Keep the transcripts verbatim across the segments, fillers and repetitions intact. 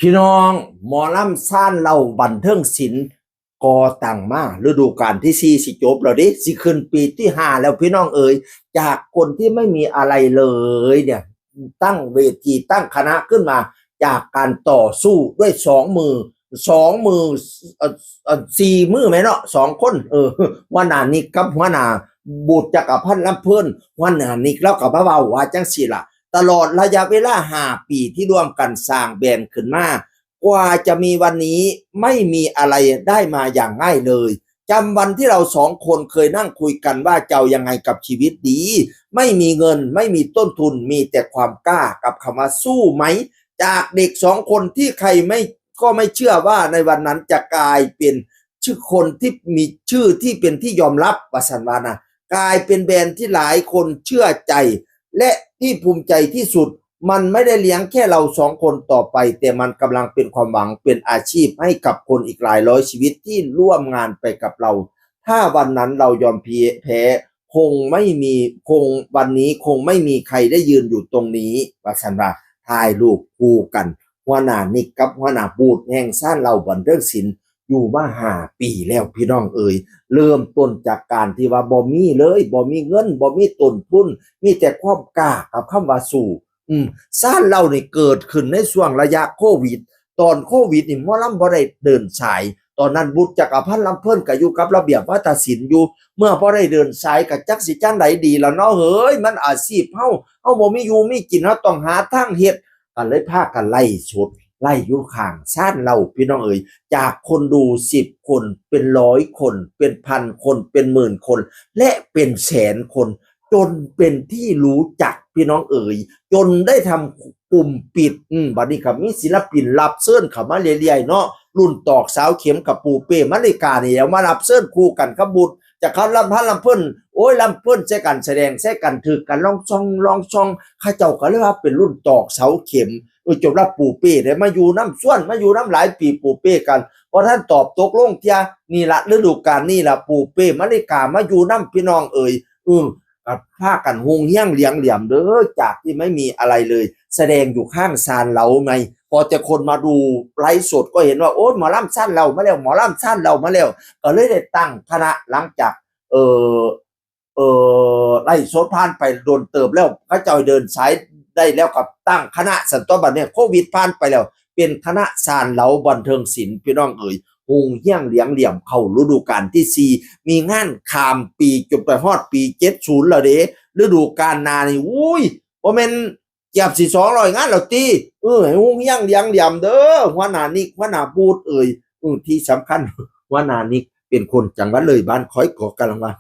พี่น้อง หมอลำซานเหล้าบันเทิงศิลป์ก่อตั้งมาฤดูกาลที่สี่สิจบแล้วเด้ สิขึ้นปีที่ห้าแล้วพี่น้องเอ๋ย จากคนที่ไม่มีอะไรเลยเนี่ย ตั้งเวทีตั้งคณะขึ้นมา จากการต่อสู้ด้วยสองมือ สองมือ เอ่อเอ่อสี่มือแม่นเนาะ สองคน เออ หัวหน้านิกกับหัวหน้าบูดจักรพันธ์ลำเพลิน หัวหน้านิกลาวก็มาเว้าว่าจั่งซี้ล่ะ ตลอดระยะเวลาห้าปีที่ร่วมกันสร้างแบรนด์ขึ้นมา กว่าจะมีวันนี้ไม่มีอะไรได้มาอย่างง่ายเลย จำวันที่เราสองคนเคยนั่งคุยกันว่าจะเอายังไงกับชีวิตดี ไม่มีเงิน ไม่มีต้นทุน มีแต่ความกล้ากับคำว่าสู้ไหม จากเด็กสองคนที่ใครไม่ ก็ไม่เชื่อว่าในวันนั้นจะกลายเป็นชื่อคนที่มีชื่อที่เป็นที่ยอมรับ ว่าซั่นว่านะ กลายเป็นแบรนด์ที่หลายคนเชื่อใจ และที่ภูมิใจที่สุด มันไม่ได้เลี้ยงแค่เราสองคนต่อไป แต่มันกำลังเป็นความหวัง เป็นอาชีพให้กับคนอีกหลายร้อยชีวิตที่ร่วมงานไปกับเรา ถ้าวันนั้นเรายอมแพ้ คงไม่มี คง วันนี้คงไม่มีใครได้ยืนอยู่ตรงนี้ ว่าซั่นว่า ถ่ายรูปคู่กัน หัวหน้านิกกับหัวหน้าบูดแห่งซานเหล้าบันเทิงศิลป์ อยู่มาห้าปีแล้วพี่น้องเอ๋ย เริ่มต้นจากการที่ว่าบ่มีเลย บ่มีเงิน บ่มีต้นทุน มีแต่ความกล้ากับคำว่าสู้ อืม ซานเหล้านี่เกิดขึ้นในช่วงระยะโควิด ตอนโควิดนี่หมอลำบ่ได้เดินสาย ตอนนั้นบูดจักรพันธ์ลำเพลินก็อยู่กับระเบียบวาทศิลป์อยู่ เมื่อบ่ได้เดินสายก็จักสิจั่งใดดีล่ะเนาะ เฮ้ย มันอาชีพเฮา เฮาบ่มีอยู่มีกิน เฮาต้องหาทางเฮ็ด ก็เลยพากันไลฟ์สด ไลฟ์อยู่ข้างซานเหล้าพี่น้องเอ๋ย จากคนดูสิบคน เป็นร้อยคน เป็นพันคน เป็นหมื่นคน และเป็นแสนคน จนเป็นที่รู้จักพี่น้องเอ๋ย จนได้ทำกลุ่มปิด อืม บัดนี้ก็มีศิลปินรับเชิญเข้ามาเรื่อยๆเนาะ รุ่นตอกเสาเข็มกับปูเป้มาริกานี่แหล้ว มารับเชิญคู่กันกับบูดจักรพันธ์ลำเพลิน โอ้ย ลำเพลินใส่กัน แสดงใส่กัน ถืกกัน ลองซอง ลองซอง เขาเจ้าก็เลยว่าเป็นรุ่นตอกเสาเข็ม เออ จนว่าปูเป้ได้มาอยู่นำ ชวนมาอยู่นำหลายปี ปูเป้กัน บ่ทันตอบตกลงเทื่อ นี่ละฤดูกาลนี่ละ ปูเป้มาริกามาอยู่นำพี่น้องเอ๋ย เออ ก็พากันฮุงเฮี้ยงเหลียงเหลี่ยมเด้อ จากที่ไม่มีอะไรเลย แสดงอยู่ข้างซานเหล้าไหม พอแต่คนมาดูไลฟ์สดก็เห็นว่า โอ้ย หมอลำซานเหล้ามาแล้ว หมอลำซานเหล้ามาแล้ว ก็เลยได้ตั้งคณะ หลังจาก เออ เออ ไลฟ์สดผ่านไปโดนเติบแล้ว เขาเจ้าเดินสายได้แล้ว ก็ตั้งคณะ ซั่นตั๊ว บัดนี้โควิดผ่านไปแล้ว เป็นคณะซานเหล้าบันเทิงศิลป์พี่น้องเอ๋ย ฮุงเฮี้ยงเหลียงเหลี่ยมเข้าฤดูกาลที่สี่ มีงานข้ามปีจนไปฮอดปีเจ็ดศูนย์แล้วเด้ ฤดูกาลหน้านี่ อุ้ย บ่แม่นเกือบสิสองร้อยงานแล้วติ เออ ให้ฮุงเฮี้ยงเหลียงเหลี่ยมเด้อ หัวหน้านิก หัวหน้าบูดเอ๋ย เออ ที่สำคัญ หัวหน้านิกเป็นคนจังหวัดเลย บ้านข้อยก็กำลังว่า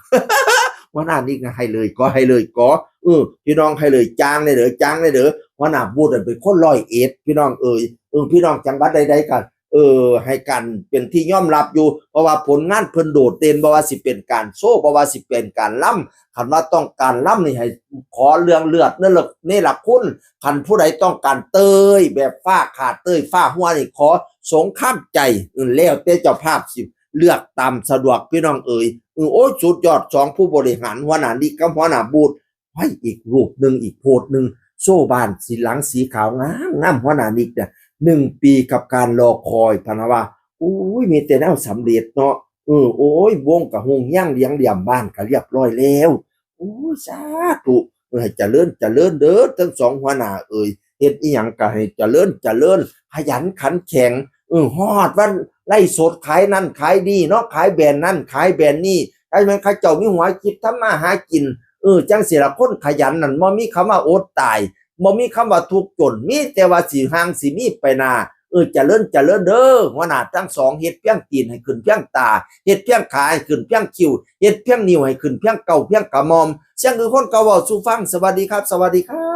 หัวหน้านิกนะ ให้เลยก็ให้เลยก็ เออ พี่น้องให้เลย จ้างได้เด้อ จ้างได้เด้อ หัวหน้าบูดเป็นคนร้อยเอ็ด พี่น้องเอ๋ย เออ พี่น้องจังหวัดใดๆก็ เออ ให้กันเป็นที่ยอมรับอยู่ เพราะว่าผลงานเพิ่นโดดเด่น บ่ว่าสิเป็นการโชว์ บ่ว่าสิเป็นการรำ คันว่าต้องการรำนี่ให้ขอเรื่องเลือดเนรเนรคุณ คันผู้ใดต้องการเต้ยแบบฟ้าขาด เต้ยฟ้าหัวนี่ขอสงครามใจ เออ แล้วแต่เจ้าภาพสิเลือกตามสะดวกพี่น้องเอ๋ย เออ โอ้ย สุดยอด สองผู้บริหาร หัวหน้านิกกับหัวหน้าบูด ไว้อีกรูปหนึ่ง อีกโพสต์หนึ่ง โชว์บ้านสีหลังสีขาวงามงาม หัวหน้านิกเนี่ย หนึ่งปีกับการรอคอย พะนะว่า อุ้ย มีแต่แนวสำเร็จเนาะ เออ โอ้ย วงกะฮุงเฮี้ยงเหลียงเหลี่ยม บ้านกะเรียบร้อยแล้ว โอ้ย สาธุ เออ ให้เจริญเจริญเด้อ ทั้งสองหัวหน้าเอ๋ย เฮ็ดอิหยังกะให้เจริญเจริญ ขยันขันแข็ง เออ ฮอดวันไลฟ์สดขายนั่นขายนี่เนาะ ขายแบรนด์นั่นขายแบรนด์นี่ ให้มันเขาเจ้ามีหัวคิดทำมาหากิน เออ จั่งซี้ล่ะ คนขยันนั่นบ่มีคำว่าอดตาย บ่มีคำว่าทุกข์จน มีแต่ว่าสิห่างสิมีไปหน้า เออ เจริญเจริญเด้อ หัวหน้าทั้งสอง เฮ็ดเพียงตีนให้ขึ้นเพียงตา เฮ็ดเพียงขาให้ขึ้นเพียงคิ้ว เฮ็ดเพียงนิ้วให้ขึ้นเพียงเก้าเพียงกระหม่อม เสียงคือคนเก่าเว้าสู่ฟัง สวัสดีครับ สวัสดีครับ